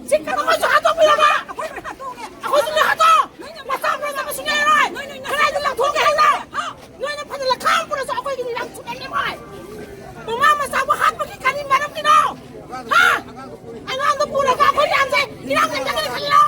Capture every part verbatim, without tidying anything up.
ꯁꯤ ꯀꯩꯅꯣ, ꯑꯩꯈꯣꯏꯁꯨ ꯍꯥꯠꯇꯣꯛꯄꯤꯔꯕ? ꯑꯩꯈꯣꯏꯁꯨ ꯂꯣꯏ ꯍꯥꯠꯇꯣꯛꯑꯒꯦ꯫ ꯃꯆꯥ ꯃꯆꯥ ꯃꯁꯤꯡ ꯂꯩꯔꯣꯏ꯫ ꯀꯗꯥꯏꯗ ꯂꯪꯊꯣꯛꯀꯦ ꯍꯥꯏꯅꯣ? ꯅꯣꯏꯅ ꯐꯖꯅ ꯈꯥꯝ ꯄꯨꯔꯁꯨ ꯑꯩꯈꯣꯏꯒꯤꯗꯤ ꯌꯥꯝ ꯊꯨꯒꯥꯏꯅꯤꯡꯉꯣꯏ꯫ ꯃꯃꯥ ꯃꯆꯥꯕꯨ ꯍꯥꯠꯄꯒꯤ ꯀꯔꯤ ꯃꯔꯝꯒꯤꯅꯣ? ꯍꯥ? ꯑꯉꯥꯡꯗꯣ ꯄꯨꯔꯒ ꯑꯩꯈꯣꯏ ꯃꯌꯥꯝꯁꯦ ꯏꯔꯥꯡ ꯀꯟꯒꯅꯤ ꯈꯜꯂꯤꯔꯣ?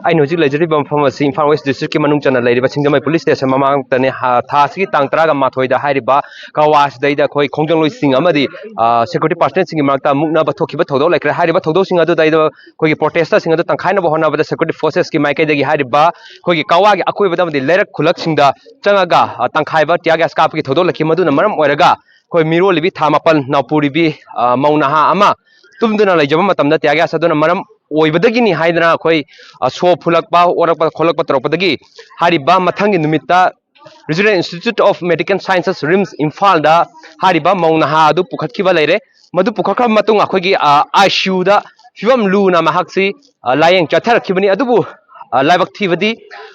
ꯑꯩꯅ ꯍꯧꯖꯤꯛ ꯂꯩꯖꯔꯤꯕ ꯃꯐꯝ ꯑꯁꯤ ꯏꯝꯐꯥꯜ ꯋꯦꯁ ꯗꯤꯁꯇ꯭ꯔꯤꯛꯀꯤ ꯃꯅꯨꯡ ꯆꯟꯅ ꯂꯩꯔꯤꯕ ꯁꯤꯡꯖꯃꯩ ꯄꯨꯂꯤꯁ ꯁ꯭ꯇꯦꯁꯟ ꯃꯃꯥꯡꯃꯛꯇꯅꯤ꯫ ꯍꯥ, ꯊꯥ ꯑꯁꯤꯒꯤ ꯇꯥꯡ ꯇꯔꯥꯒ ꯃꯥꯊꯣꯏꯗ ꯍꯥꯏꯔꯤꯕ ꯀꯋꯥꯁꯤꯗꯩꯗ ꯑꯩꯈꯣꯏ ꯈꯣꯡꯖꯪꯂꯣꯏꯁꯤꯡ ꯑꯃꯗꯤ, ꯑ, ꯁꯦꯀ꯭ꯌꯨꯔꯤꯇꯤ ꯄꯥꯔꯁꯅꯦꯜꯁꯤꯡꯒꯤ ꯃꯔꯛꯇ ꯃꯨꯛꯅꯕ ꯊꯣꯛꯈꯤꯕ ꯊꯧꯗꯣꯛ ꯂꯩꯈ꯭ꯔꯦ꯫ ꯍꯥꯏꯔꯤꯕ ꯊꯧꯗꯣꯛꯁꯤꯡ ꯑꯗꯨꯗ ꯑꯩꯈꯣꯏꯒꯤ ꯄ꯭ꯔꯣꯇꯦꯁꯇꯔꯁꯤꯡ ꯑꯗꯨ ꯇꯪꯈꯥꯏꯅꯕ ꯍꯣꯠꯅꯕꯗ ꯁꯦꯀ꯭ꯌꯨꯔꯤꯇꯤ ꯐꯣꯔꯁꯦꯁꯀꯤ ꯃꯥꯏꯀꯩꯗꯒꯤ ꯍꯥꯏꯔꯤꯕ ꯑꯩꯈꯣꯏꯒꯤ ꯀꯋꯥꯒꯤ ꯑꯀꯣꯏꯕꯗ ꯑꯃꯗꯤ ꯂꯩꯔꯛ ꯈꯨꯜꯂꯛꯁꯤꯡꯗ ꯆꯪꯉꯒ, ꯑ, ꯇꯪꯈꯥꯏꯕ tear gas ꯀꯥꯞꯄꯒꯤ ꯊꯧꯗꯣꯛ ꯂꯩꯈꯤ꯫ ꯃꯗꯨꯅ ꯃꯔꯝ ꯑꯣꯏꯔꯒ ꯑꯩꯈꯣꯏ ꯃꯤꯔꯣꯜꯂꯤꯕꯤ ꯊꯥ ꯃꯥꯄꯟ ꯅꯥꯎꯄꯨꯔꯤꯕꯤ, ꯑ, ꯃꯧ ꯅꯍꯥ ꯑꯃ ꯇꯨꯝꯗꯨꯅ ꯂꯩꯖꯕ ꯃꯇꯝꯗ tear gas ꯑꯗꯨꯅ ꯃꯔꯝ ꯑꯣꯏꯕꯗꯒꯤꯅꯤ ꯍꯥꯏꯗꯅ ꯑꯩꯈꯣꯏ, ꯑ, ꯁꯣ ꯐꯨꯜꯂꯛꯄ, ꯑꯣꯔꯛꯄ, ꯈꯣꯠꯂꯛꯄ ꯇꯧꯔꯛꯄꯗꯒꯤ ꯍꯥꯏꯔꯤꯕ ꯃꯊꯪꯒꯤ ꯅꯨꯃꯤꯠꯇ Resident Institute of Medical Sciences, RIMS ꯏꯝꯐꯥꯜꯗ ꯍꯥꯏꯔꯤꯕ ꯃꯧ ꯅꯍꯥ ꯑꯗꯨ ꯄꯨꯈꯠꯈꯤꯕ ꯂꯩꯔꯦ꯫ ꯃꯗꯨ ꯄꯨꯈꯠꯈ꯭ꯔꯕ ꯃꯇꯨꯡ ꯑꯩꯈꯣꯏꯒꯤ, ꯑ, ICUꯗ ꯐꯤꯕꯝ ꯂꯨꯅ ꯃꯍꯥꯛꯁꯤ, ꯑ, ꯂꯥꯌꯦꯡ ꯆꯠꯊꯔꯛꯈꯤꯕꯅꯤ꯫ ꯑꯗꯨꯕꯨ, ꯑ, ꯂꯥꯏꯕꯛ ꯊꯤꯕꯗꯤ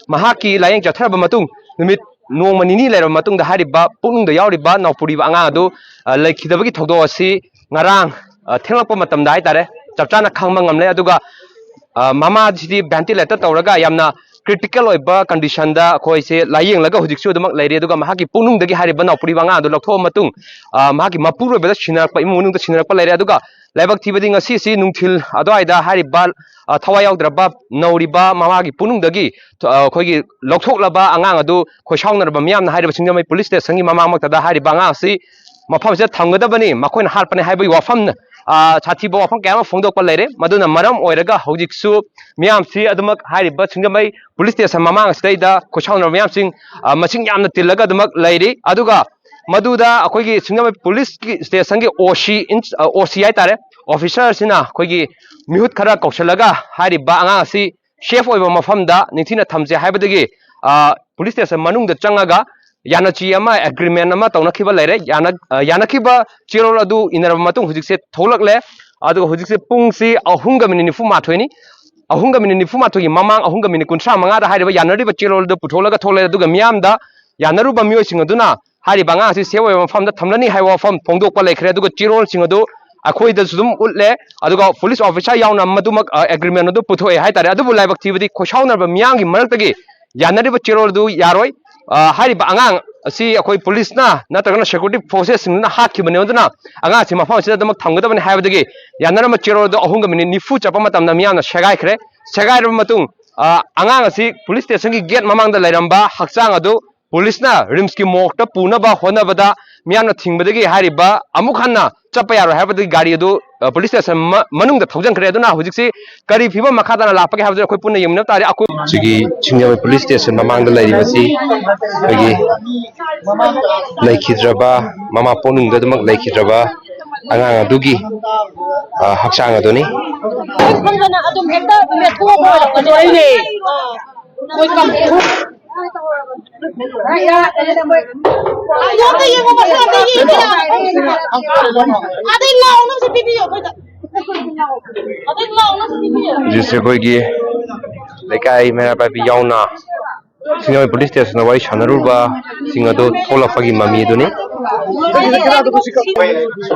ꯃꯍꯥꯛꯀꯤ ꯂꯥꯌꯦꯡ ꯆꯠꯊꯔꯕ ꯃꯇꯨꯡ ꯅꯨꯃꯤꯠ ꯅꯣꯡꯃ ꯅꯤꯅꯤ ꯂꯩꯔꯕ ꯃꯇꯨꯡꯗ ꯍꯥꯏꯔꯤꯕ ꯄꯨꯛꯅꯨꯡꯗ ꯌꯥꯎꯔꯤꯕ ꯅꯥꯎꯄꯨꯔꯤꯕ ꯑꯉꯥꯡ ꯑꯗꯨ, ꯑ, ꯂꯩꯈꯤꯗꯕꯒꯤ ꯊꯧꯗꯣꯛ ꯑꯁꯤ ꯉꯔꯥꯡ, ꯑ, ꯊꯦꯡꯂꯛꯄ ꯃꯇꯝꯗ ꯍꯥꯏꯇꯥꯔꯦ, ꯆꯞ ꯆꯥꯅ ꯈꯪꯕ ꯉꯝꯂꯦ꯫ ꯑꯗꯨꯒ, ꯑ, ꯃꯃꯥꯁꯤꯗꯤ ventilator ꯇꯧꯔꯒ ꯌꯥꯝꯅ critical ꯑꯣꯏꯕ conditionꯗ ꯑꯩꯈꯣꯏꯁꯦ ꯂꯥꯌꯦꯡꯂꯒ ꯍꯧꯖꯤꯛꯁꯨ ꯑꯗꯨꯃꯛ ꯂꯩꯔꯤ꯫ ꯑꯗꯨꯒ ꯃꯍꯥꯛꯀꯤ ꯄꯨꯛꯅꯨꯡꯗꯒꯤ ꯍꯥꯏꯔꯤꯕ ꯅꯥꯎꯄꯨꯔꯤꯕ ꯑꯉꯥꯡ ꯑꯗꯨ ꯂꯧꯊꯣꯛꯑ ꯃꯇꯨꯡ, ꯑ, ꯃꯍꯥꯛꯀꯤ ꯃꯄꯨꯔꯣꯏꯕꯗ ꯁꯤꯟꯅꯔꯛꯄ, ꯏꯃꯨꯡ ꯃꯅꯨꯡꯗ ꯁꯤꯟꯅꯔꯛꯄ ꯂꯩꯔꯦ꯫ ꯑꯗꯨꯒ ꯂꯥꯏꯕꯛ ꯊꯤꯕꯗꯤ ꯉꯁꯤꯁꯤ ꯅꯨꯡꯊꯤꯜ ꯑꯗꯨꯋꯥꯏꯗ ꯍꯥꯏꯔꯤꯕ, ꯑ, ꯊꯋꯥꯏ ꯌꯥꯎꯗ꯭ꯔꯕ ꯅꯧꯔꯤꯕ ꯃꯃꯥꯒꯤ ꯄꯨꯛꯅꯨꯡꯗꯒꯤ, ꯑ, ꯑꯩꯈꯣꯏꯒꯤ ꯂꯧꯊꯣꯛꯂꯕ ꯑꯉꯥꯡ ꯑꯗꯨ ꯈꯣꯏꯁꯥꯎꯅꯔꯕ ꯃꯤꯌꯥꯝꯅ ꯍꯥꯏꯔꯤꯕ ꯁꯤꯡꯖꯃꯩ ꯄꯨꯂꯤꯁ ꯁ꯭ꯇꯦꯁꯟꯒꯤ ꯃꯃꯥꯡꯃꯛꯇꯗ ꯍꯥꯏꯔꯤꯕ ꯑꯉꯥꯡ ꯑꯁꯤ ꯃꯐꯝꯁꯤꯗ ꯊꯝꯒꯗꯕꯅꯤ, ꯃꯈꯣꯏꯅ ꯍꯥꯠꯄꯅꯤ ꯍꯥꯏꯕꯒꯤ ꯋꯥꯐꯝ, ꯑ, ꯁꯥꯊꯤꯕ ꯋꯥꯐꯝ ꯀꯌꯥ ꯑꯃ ꯐꯣꯡꯗꯣꯛꯄ ꯂꯩꯔꯦ꯫ ꯃꯗꯨꯅ ꯃꯔꯝ ꯑꯣꯏꯔꯒ ꯍꯧꯖꯤꯛꯁꯨ ꯃꯤꯌꯥꯝꯁꯤ ꯑꯗꯨꯃꯛ ꯍꯥꯏꯔꯤꯕ ꯁꯤꯡꯖꯃꯩ ꯄꯨꯂꯤꯁ ꯁ꯭ꯇꯦꯁꯟ ꯃꯃꯥꯡ ꯑꯁꯤꯗꯩꯗ ꯈꯣꯏꯁꯥꯎꯅꯔꯕ ꯃꯤꯌꯥꯝꯁꯤꯡ, ꯑ, ꯃꯁꯤꯡ ꯌꯥꯝꯅ ꯇꯤꯜꯂꯒ ꯑꯗꯨꯃꯛ ꯂꯩꯔꯤ꯫ ꯑꯗꯨꯒ ꯃꯗꯨꯗ ꯑꯩꯈꯣꯏꯒꯤ ꯁꯤꯡꯖꯃꯩ ꯄꯨꯂꯤꯁꯀꯤ ꯁ꯭ꯇꯦꯁꯟꯒꯤ OC ꯏꯟ-, ꯑ, OC ꯍꯥꯏꯇꯥꯔꯦ, officerꯁꯤꯅ ꯑꯩꯈꯣꯏꯒꯤ ꯃꯤꯍꯨꯠ ꯈꯔ ꯀꯧꯁꯤꯜꯂꯒ ꯍꯥꯏꯔꯤꯕ ꯑꯉꯥꯡ ꯑꯁꯤ safe ꯑꯣꯏꯕ ꯃꯐꯝꯗ ꯅꯤꯡꯊꯤꯅ ꯊꯝꯁꯦ ꯍꯥꯏꯕꯗꯒꯤ, ꯑ, ꯄꯨꯂꯤꯁ ꯁ꯭ꯇꯦꯁꯟ ꯃꯅꯨꯡꯗ ꯆꯪꯉꯒ ꯌꯥꯅꯆꯦ ꯑꯃ, agreement ꯑꯃ ꯇꯧꯅꯈꯤꯕ ꯂꯩꯔꯦ꯫ ꯌꯥꯅ-, ꯑ, ꯌꯥꯅꯈꯤꯕ ꯆꯦꯔꯣꯜ ꯑꯗꯨ ꯏꯟꯅꯔꯕ ꯃꯇꯨꯡ ꯍꯧꯖꯤꯛꯁꯦ ꯊꯣꯛꯂꯛꯂꯦ꯫ ꯑꯗꯨꯒ ꯍꯧꯖꯤꯛꯁꯦ ꯄꯨꯡꯁꯤ ꯑꯍꯨꯝꯒ ꯃꯤꯅꯤꯠ ꯅꯤꯐꯨ ꯃꯥꯊꯣꯏꯅꯤ꯫ ꯑꯍꯨꯝꯒ ꯃꯤꯅꯤꯠ ꯅꯤꯐꯨ ꯃꯥꯊꯣꯏꯒꯤ ꯃꯃꯥꯡ ꯑꯍꯨꯝꯒ ꯃꯤꯅꯤꯠ ꯀꯨꯟꯊ꯭ꯔꯥ ꯃꯉꯥꯗ ꯍꯥꯏꯔꯤꯕ ꯌꯥꯅꯔꯤꯕ ꯆꯦꯔꯣꯜꯗꯨ ꯄꯨꯊꯣꯛꯂꯒ ꯊꯣꯛꯂꯛꯑꯦ꯫ ꯑꯗꯨꯒ ꯃꯤꯌꯥꯝꯗ ꯌꯥꯅꯔꯨꯕ ꯃꯤꯑꯣꯏꯁꯤꯡ ꯑꯗꯨꯅ ꯍꯥꯏꯔꯤꯕ ꯑꯉꯥꯡ ꯑꯁꯤ safe ꯑꯣꯏꯕ ꯃꯐꯝꯗ ꯊꯝꯂꯅꯤ ꯍꯥꯏꯕ ꯋꯥꯐꯝ ꯐꯣꯡꯗꯣꯛꯄ ꯂꯩꯈ꯭ꯔꯦ꯫ ꯑꯗꯨꯒ ꯆꯦꯔꯣꯜꯁꯤꯡ ꯑꯗꯨ ꯑꯩꯈꯣꯏꯗꯁꯨ ꯑꯗꯨꯝ ꯎꯠꯂꯦ, ꯑꯗꯨꯒ ꯄꯨꯂꯤꯁ ꯑꯣꯐꯤꯁꯥꯔ ꯌꯥꯎꯅ ꯃꯗꯨꯃꯛ ꯑꯦꯒ꯭ꯔꯤꯃꯦꯟ ꯑꯗꯨ ꯄꯨꯊꯣꯛꯑꯦ ꯍꯥꯏꯇꯥꯔꯦ꯫ ꯑꯗꯨꯕꯨ ꯂꯥꯏꯕꯛ ꯊꯤꯕꯗꯤ ꯈꯣꯏꯁꯥꯎꯅꯔꯕ ꯃꯤꯌꯥꯝꯒꯤ ꯃꯔꯛꯇꯒꯤ ꯌꯥꯅꯔꯤꯕ ꯆꯦꯔꯣꯜ ꯑꯗꯨ ꯌꯥꯔꯣꯏ꯫ ꯑ, ꯍꯥꯏꯔꯤꯕ ꯑꯉꯥꯡ ꯑꯁꯤ ꯑꯩꯈꯣꯏ ꯄꯨꯂꯤꯁꯅ ꯅꯠꯇ꯭ꯔꯒꯅ ꯁꯦꯀ꯭ꯌꯨꯔꯤꯇꯤ ꯐꯣꯔꯁꯦꯁꯁꯤꯡꯗꯨꯅ ꯍꯥꯠꯈꯤꯕꯅꯤ, ꯑꯗꯨꯅ ꯑꯉꯥꯡꯁꯤ ꯃꯐꯝ ꯑꯁꯤꯗ ꯑꯗꯨꯃꯛ ꯊꯝꯒꯗꯕꯅꯤ ꯍꯥꯏꯕꯗꯒꯤ ꯌꯥꯅꯔꯝꯕ ꯆꯦꯔꯣꯜ ꯑꯗꯨ ꯑꯍꯨꯝꯒ ꯃꯤꯅꯤꯠ ꯅꯤꯐꯨ ꯆꯠꯄ ꯃꯇꯝꯗ ꯃꯤꯌꯥꯝꯅ ꯁꯦꯒꯥꯏꯈ꯭ꯔꯦ꯫ ꯁꯦꯒꯥꯏꯔꯕ ꯃꯇꯨꯡ, ꯑ, ꯑꯉꯥꯡ ꯑꯁꯤ ꯄꯨꯂꯤꯁ ꯁ꯭ꯇꯦꯁꯟꯒꯤ ꯒꯦꯠ ꯃꯃꯥꯡꯗ ꯂꯩꯔꯝꯕ ꯍꯛꯆꯥꯡ ꯑꯗꯨ ꯄꯨꯂꯤꯁꯅ ꯔꯤꯝꯁꯀꯤ ꯃꯣꯔꯒꯇ ꯄꯨꯅꯕ ꯍꯣꯠꯅꯕꯗ ꯃꯤꯌꯥꯝꯅ ꯊꯤꯡꯕꯗꯒꯤ ꯍꯥꯏꯔꯤꯕ ꯑꯃꯨꯛ ꯍꯟꯅ ꯆꯠꯄ ꯌꯥꯔꯣꯏ ꯍꯥꯏꯕꯗꯒꯤ ꯒꯥꯔꯤ ꯑꯗꯨ, ꯑ, ꯄꯨꯂꯤꯁ ꯁ꯭ꯇꯦꯁꯟ ꯃ-, ꯃꯅꯨꯡꯗ ꯊꯧꯖꯤꯟꯈ꯭ꯔꯦ꯫ ꯑꯗꯨꯅ ꯍꯧꯖꯤꯛꯁꯤ ꯀꯔꯤ ꯐꯤꯕꯝ ꯃꯈꯥ ꯇꯥꯅ ꯂꯥꯛꯄꯒꯦ ꯍꯥꯏꯕꯗꯨ ꯑꯩꯈꯣꯏ ꯄꯨꯟꯅ ꯌꯦꯡꯃꯤꯟꯅꯕ ꯇꯥꯔꯦ꯫ ꯑꯀꯨꯞ- ꯍꯧꯖꯤꯛꯀꯤ ꯁꯤꯡꯖꯃꯩ ꯄꯨꯂꯤꯁ ꯁ꯭ꯇꯦꯁꯟ ꯃꯃꯥꯡꯗ ꯂꯩꯔꯤꯕꯁꯤ ꯑꯩꯈꯣꯏꯒꯤ ꯂꯩꯈꯤꯗ꯭ꯔꯕ, ꯃꯃꯥ ꯄꯣꯛꯅꯨꯡꯗ ꯑꯗꯨꯃꯛ ꯂꯩꯈꯤꯗ꯭ꯔꯕ ꯑꯉꯥꯡ ꯑꯗꯨꯒꯤ, ꯑ, ꯍꯛꯆꯥꯡ ꯑꯗꯨꯅꯤ꯫ ꯈꯪꯗꯅ ꯑꯗꯨꯝ ꯍꯦꯛꯇ ꯃꯦꯠꯊꯣꯛꯑꯒ ꯑꯣꯏꯔꯛꯄꯗꯣ ꯑꯩꯅꯦ꯫ ꯃꯣꯏ ꯀꯝ-, ꯑꯗꯣ ꯑꯝꯇ ꯌꯦꯡꯉꯣ, ꯃꯁꯥ ꯑꯝꯇ ꯌꯦꯡꯒꯦ꯫ ꯑꯗꯩ ꯂꯥꯎꯅꯕꯁꯨ ꯄꯤꯕꯤꯌꯣ ꯑꯩꯈꯣꯏꯗ꯫ ꯑꯗꯩ ꯂꯥꯎꯅꯕꯁꯨ ꯄꯤꯕꯤꯌꯣ꯫ ꯍꯧꯖꯤꯛꯁꯦ ꯑꯩꯈꯣꯏꯒꯤ ꯂꯩꯀꯥꯏ ꯃꯩꯔꯥ ꯄꯥꯏꯕꯤ ꯌꯥꯎꯅ ꯁꯤꯡꯖꯃꯩ ꯄꯨꯂꯤꯁ ꯁ꯭ꯇꯦꯁꯟꯗ ꯋꯥꯔꯤ ꯁꯥꯟꯅꯔꯨꯕꯁꯤꯡ ꯑꯗꯨ ꯊꯣꯛꯂꯛꯄꯒꯤ ꯃꯃꯤ ꯑꯗꯨꯅꯤ꯫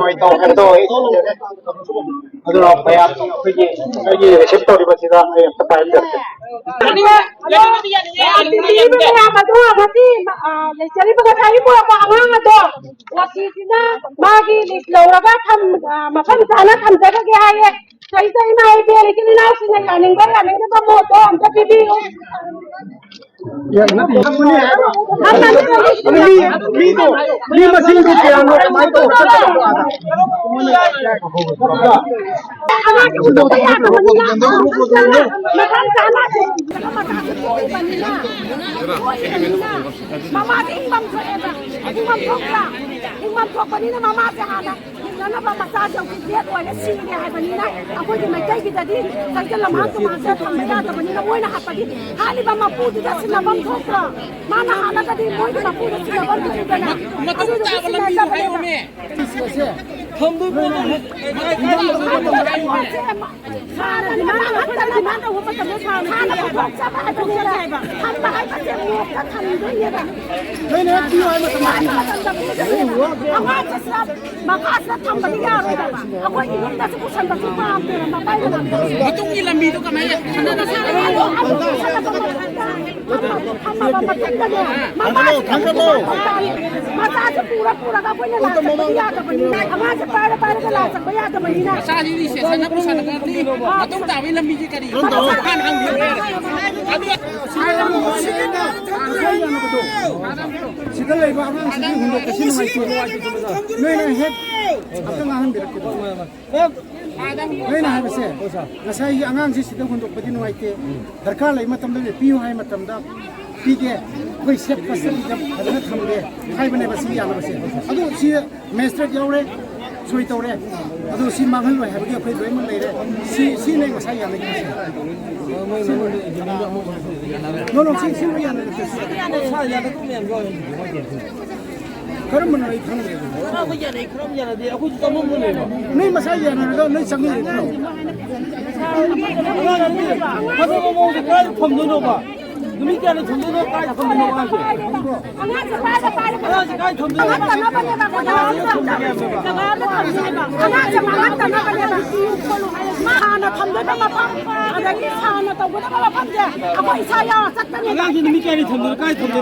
ꯑꯗꯨꯅ ꯃꯌꯥꯝ ꯑꯩꯈꯣꯏꯒꯤ ꯑꯩꯒꯤ ꯔꯤꯁꯤꯞ ꯇꯧꯔꯤꯕꯁꯤꯗ ꯑꯩ ꯑꯝꯇ ꯄꯥꯏꯍꯟꯖꯔꯛꯀꯦ꯫ ꯄꯤꯕꯤꯕ ꯃꯌꯥꯝ ꯑꯗꯣ ꯉꯁꯤ, ꯑ, ꯂꯩꯖꯔꯤꯕ ꯉꯁꯥꯏꯒꯤ ꯄꯨꯔꯛꯄ ꯑꯉꯥꯡ ꯑꯗꯣ ꯉꯁꯤꯁꯤꯅ ꯃꯥꯒꯤ ꯂꯤꯁ ꯂꯧꯔꯒ ꯊꯝ-, ꯑ, ꯃꯐꯝ ꯆꯥꯅ ꯊꯝꯖꯔꯒꯦ ꯍꯥꯏꯌꯦ꯫ ꯀꯩꯗ ꯏꯃꯥ ꯏꯕꯦꯟ ꯏꯆꯤꯟ ꯏꯅꯥꯎꯁꯤꯡꯅ ꯌꯥꯅꯤꯡꯕ ꯌꯥꯅꯤꯡꯗꯕ ꯃꯣꯠꯇꯣ ꯑꯝꯇ ꯄꯤꯕꯤꯌꯨ꯫ ꯑꯗꯨ ꯃꯤ, ꯃꯤꯗꯣ, ꯃꯤ ꯃꯁꯤꯡꯗꯣ ꯀꯌꯥꯅꯣ, ꯀꯃꯥꯏꯅ ꯇꯧꯕꯅꯣ? ꯃꯃꯥꯁꯦ ꯏꯪꯐꯝ ꯊꯣꯛꯑꯦꯕ, ꯏꯪꯐꯝ ꯊꯣꯛꯄ꯭ꯔꯥ? ꯏꯪꯐꯝ ꯊꯣꯛꯄꯅꯤꯅ ꯃꯃꯥꯁꯦ ꯍꯥꯟꯅ ꯍꯤꯡꯅꯅꯕ ꯃꯆꯥꯁꯦ ꯍꯧꯖꯤꯛ ꯗꯦꯠ ꯑꯣꯏꯔꯦ, ꯁꯤꯔꯦ ꯍꯥꯏꯕꯅꯤꯅ ꯑꯩꯈꯣꯏꯒꯤ ꯃꯩꯇꯩꯒꯤꯗꯗꯤ ꯆꯪꯁꯤꯜꯂꯝꯍꯥꯟ ꯇꯨꯃꯥꯟꯁꯦ ꯊꯝꯕ ꯌꯥꯗꯕꯅꯤꯅ ꯃꯣꯏꯅ ꯍꯥꯠꯄꯗꯤ ꯍꯥꯠꯂꯤꯕ ꯃꯄꯨꯗꯨꯗ ꯁꯤꯟꯅꯐꯝ ꯊꯣꯛꯇ꯭ꯔꯣ? ꯃꯥꯅ ꯍꯥꯠꯂꯒꯗꯤ ꯃꯣꯏꯒꯤ ꯃꯄꯨꯗ ꯁꯤꯟꯅꯐꯝ ꯊꯣꯛꯏꯗꯅ꯫ ꯃꯇꯨꯡ ꯑꯗꯨꯗꯨꯒꯤ ꯇꯥꯕ ꯂꯝꯕꯤꯗꯨ ꯁꯤꯟꯅꯗꯕꯅꯦꯕ꯫ ꯍꯥꯏꯌꯣꯃꯦ꯫ ꯊꯝꯗꯣꯏ ꯄꯣꯠꯇꯣ ꯀꯥꯏ, ꯀꯥꯏ, ꯀꯥꯏ ꯂꯥꯛꯇꯣꯏꯅꯣ? ꯍꯥꯟꯅ ꯗꯤꯃꯥꯟ ꯑꯃꯠꯇꯅ ꯗꯤꯃꯥꯟ ꯇꯧꯕ ꯃꯇꯝꯗ ꯁꯥꯔꯅ ꯍꯥꯟꯅ ꯄꯤꯔꯦ ꯍꯥꯏꯕ꯫ ꯄꯨꯊꯣꯛꯆꯕ ꯍꯥꯏꯕꯅꯦꯕ꯫ ꯊꯝꯕ ꯍꯥꯏꯕꯁꯦ ꯃꯣꯛꯇ ꯊꯝꯗꯣꯏꯅꯦꯕ꯫ ꯅꯣꯏꯅ ꯍꯦꯛ ꯄꯤꯌꯨ ꯍꯥꯏ ꯃꯇꯝꯗ ꯄꯤꯗꯣꯏꯅꯦꯕ꯫ ꯑꯉꯥꯡꯁꯦ ꯁꯤꯗ ꯃꯈꯥꯁꯤꯗ ꯊꯝꯕꯗꯤ ꯌꯥꯔꯣꯏꯗꯕ꯫ ꯑꯩꯈꯣꯏꯒꯤ ꯌꯨꯝꯗꯁꯨ ꯄꯨꯁꯟꯕꯁꯨ ꯄꯥꯝꯗꯦꯕ ꯃꯄꯥꯏꯅ ꯂꯥꯛꯄꯗꯣ꯫ ꯃꯇꯨꯡꯒꯤ ꯂꯝꯕꯤꯗꯣ ꯀꯃꯥꯏꯅ ꯈꯟꯅꯔꯁꯦ? ꯑꯗꯨ, ꯑꯗꯨ ꯄꯨꯁꯜꯂꯛꯄ ꯃꯇꯝꯗ ꯊꯝꯃꯕ ꯃꯇꯨꯡꯗꯅꯦ, ꯃꯃꯥꯁꯦ ꯊꯥꯡꯒꯠꯂꯣ꯫ ꯃꯆꯥꯁꯦ ꯄꯨꯔ ꯄꯨꯔꯒ ꯑꯩꯈꯣꯏꯅ ꯂꯥꯛꯇꯕꯗꯤ ꯌꯥꯗꯕꯅꯤꯅ, ꯑꯉꯥꯡꯁꯦ ꯄꯥꯏꯔ ꯄꯥꯏꯔꯒ ꯂꯥꯛ ꯆꯠꯄ ꯌꯥꯗꯕꯅꯤꯅ꯫ ꯃꯆꯥꯁꯤꯗꯤ ꯁꯦꯁꯟꯅ ꯄꯨꯁꯜꯂꯒꯗꯤ ꯃꯇꯨꯡ ꯇꯥꯕꯒꯤ ꯂꯝꯕꯤꯁꯦ ꯀꯔꯤ? ꯍꯥꯟꯅ ꯍꯪꯕꯤꯌꯨ꯫ ꯑꯗꯨꯒ ꯁꯤꯗ ꯂꯩꯕ ꯑꯉꯥꯡꯁꯤꯡꯁꯤ ꯍꯨꯟꯗꯣꯛꯄꯁꯤ ꯅꯨꯡꯉꯥꯏꯇꯦ꯫ ꯅꯣꯏꯅ ꯍꯦꯛ ꯑꯝꯇ ꯉꯥꯡꯍꯟꯕꯤꯔꯛꯀꯦ꯫ ꯅꯣꯏꯅ ꯍꯥꯏꯕꯁꯦ, ꯉꯁꯥꯏꯒꯤ ꯑꯉꯥꯡꯁꯤ ꯁꯤꯗ ꯍꯨꯟꯗꯣꯛꯄꯗꯤ ꯅꯨꯡꯉꯥꯏꯇꯦ, ꯗꯔꯀꯥꯔ ꯂꯩꯕ ꯃꯇꯝꯗ ꯄꯤꯌꯨ ꯍꯥꯏ ꯃꯇꯝꯗ ꯄꯤꯒꯦ, ꯑꯩꯈꯣꯏ ꯁꯦꯞ ꯀꯁꯇꯗꯤꯗ ꯐꯖꯅ ꯊꯝꯒꯦ ꯍꯥꯏꯕꯅꯦꯕ ꯁꯤ ꯌꯥꯅꯕꯁꯦ꯫ ꯑꯗꯨ ꯁꯤ ꯃꯦꯖꯤꯁꯇ꯭ꯔꯦꯠ ꯌꯥꯎꯔꯦ, ꯁꯣꯏ ꯇꯧꯔꯦ, ꯑꯗꯨ ꯁꯤ ꯃꯥꯡꯍꯜꯂꯣꯏ ꯍꯥꯏꯕꯒꯤ ꯑꯩꯈꯣꯏ ꯂꯣꯏꯅꯃꯛ ꯂꯩꯔꯦ꯫ ꯁꯤ, ꯁꯤꯅꯦ ꯉꯁꯥꯏ ꯌꯥꯅꯈꯤꯕꯁꯦ꯫ ꯅꯣ, ꯅꯣ, ꯁꯤ, ꯁꯤ ꯂꯣꯏ ꯌꯥꯅꯔꯦ꯫ ꯀꯔꯝꯕꯅꯣ ꯑꯩ ꯈꯪꯗ꯭ꯔꯦ꯫ ꯈꯔ ꯑꯃ ꯌꯥꯅꯩ, ꯈꯔ ꯑꯃ ꯌꯥꯅꯗꯦ꯫ ꯑꯩꯈꯣꯏꯁꯨ ꯆꯃꯝꯅꯔꯦꯕ꯫ ꯅꯣꯏ ꯃꯁꯥ ꯌꯥꯅꯔꯒ ꯅꯣꯏ ꯆꯪꯉꯛꯏꯔꯣ? ꯑꯉꯥꯡꯁꯤꯗꯤ ꯐꯖꯕ ꯃꯑꯣꯡꯗ ꯀꯥꯏꯗ ꯊꯝꯗꯣꯏꯅꯣꯕ? ꯅꯨꯃꯤꯠ ꯀꯌꯥꯅꯤ ꯊꯝꯗꯣꯏꯅꯣ? ꯀꯥꯏꯗ ꯊꯝꯗꯣꯏꯅꯣ ꯑꯉꯥꯡꯁꯦ? ꯑꯉꯥꯡꯁꯦ ꯀꯥꯏꯗ ꯄꯥꯏꯔꯒ ꯑꯉꯥꯡꯁꯦ ꯀꯥꯏꯗ ꯊꯝꯗꯣꯏꯅꯣ? ꯊꯝꯅꯕꯅꯦꯕ ꯑꯩꯈꯣꯏꯅ ꯍꯥꯏꯔꯤꯁꯦ꯫ ꯖꯒꯥ ꯑꯃ ꯊꯝꯅꯕ꯫ ꯑꯉꯥꯡꯁꯦ ꯃꯥꯡꯍꯟꯗꯅꯕꯅꯦꯕ꯫ ꯃꯥ ꯍꯥꯟꯅ ꯊꯝꯗꯣꯏꯕ ꯃꯐꯝ, ꯑꯗꯒꯤ ꯁꯥꯟꯅ ꯇꯧꯒꯗꯕ ꯃꯐꯝꯁꯦ ꯑꯩꯈꯣꯏ ꯏꯁꯥ ꯌꯥꯎꯔ ꯆꯠꯀꯅꯦꯕ꯫ ꯑꯉꯥꯡꯁꯦ ꯅꯨꯃꯤꯠ ꯀꯌꯥꯅꯤ ꯊꯝꯗꯣꯏꯅꯣ? ꯀꯥꯏꯗ ꯊꯝꯗꯣꯏꯅꯣ?